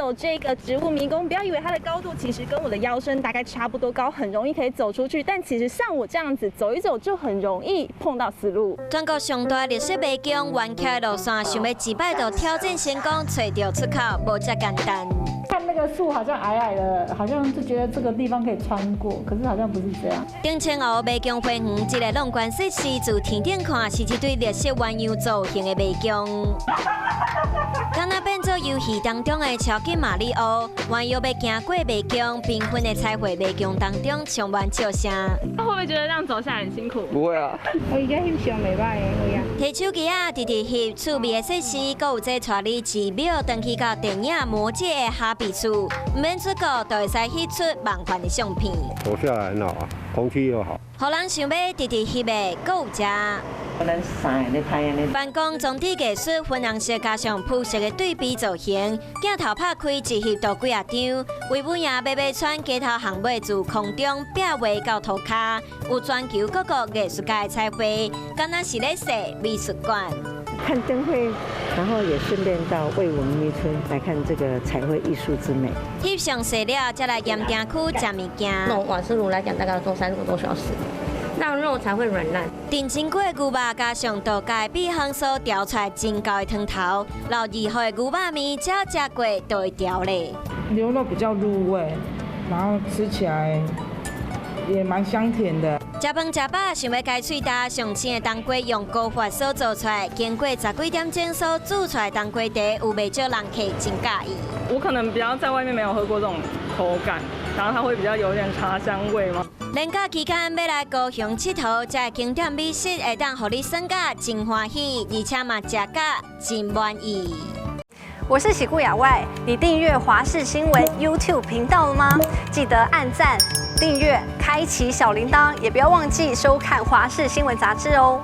走這個植物迷宮，不要以為它的高度其實跟我的腰身大概差不多高，很容易可以走出去。但其實像我這樣子走一走，就很容易碰到死路。全國上大綠色迷宮，彎曲的路線，想欲一擺就挑戰成功，揣著出口，無遮簡單。看那個樹好像矮矮的，好像就覺得這個地方可以穿過，可是好像不是這樣。澄清湖迷宮花園這个壯觀設施，自天頂看是一堆綠色鴛鴦造型的迷宮，敢若變做遊戲當中的超級瑪利歐，彎腰欲行過迷宮，繽紛的彩繪迷宮當中充滿笑聲。會不會覺得這樣走下來很辛苦？不會啊。我而家翕相袂䆀的，提手機仔，直直翕趣味的設施，閣有這帶你一秒轉去到電影《魔戒》的哈比厝，毋免出國就會使翕出夢幻的相片。走下來很好啊，空氣又好。予人想欲直直翕的，閣有遮。咱三个咧拍按呢。梵光裝置藝術，粉紅色加上膚色的對比造型，鏡頭拍開一翕就幾仔張。維武營馬馬村街頭巷尾自空中壁畫到塗跤，有全球各國藝術家的彩繪，敢若是咧踅美術館。看燈會，然後也順便到衛武營村來看這個彩繪藝術之美。翕相踅了，才來鹽埕區食物件。那種瓦斯爐來講，大概要做3個多小時，讓肉才會軟爛。燉真久的牛肉加上獨家的秘方所調出來真厚的湯頭，老二號的牛肉麵只要食過就會牢咧。牛肉比較入味，然後吃起來也蠻香甜的。食飯食飽，想欲共喙焦，上新的冬瓜用古法所做出來，經過十幾點鐘所煮出來冬瓜茶，有袂少人客真佮意。我可能比較在外面沒有喝過這種口感，然後它會比較有點茶香味嗎？連假期間欲來高雄𨑨迌，這經典美食會當予你耍甲真歡喜，而且嘛食甲真滿意。我是喜顧雅外，你訂閱華視新聞 YouTube 頻道了嗎？記得按讚、訂閱、開啟小鈴鐺，也不要忘記收看華視新聞雜誌哦。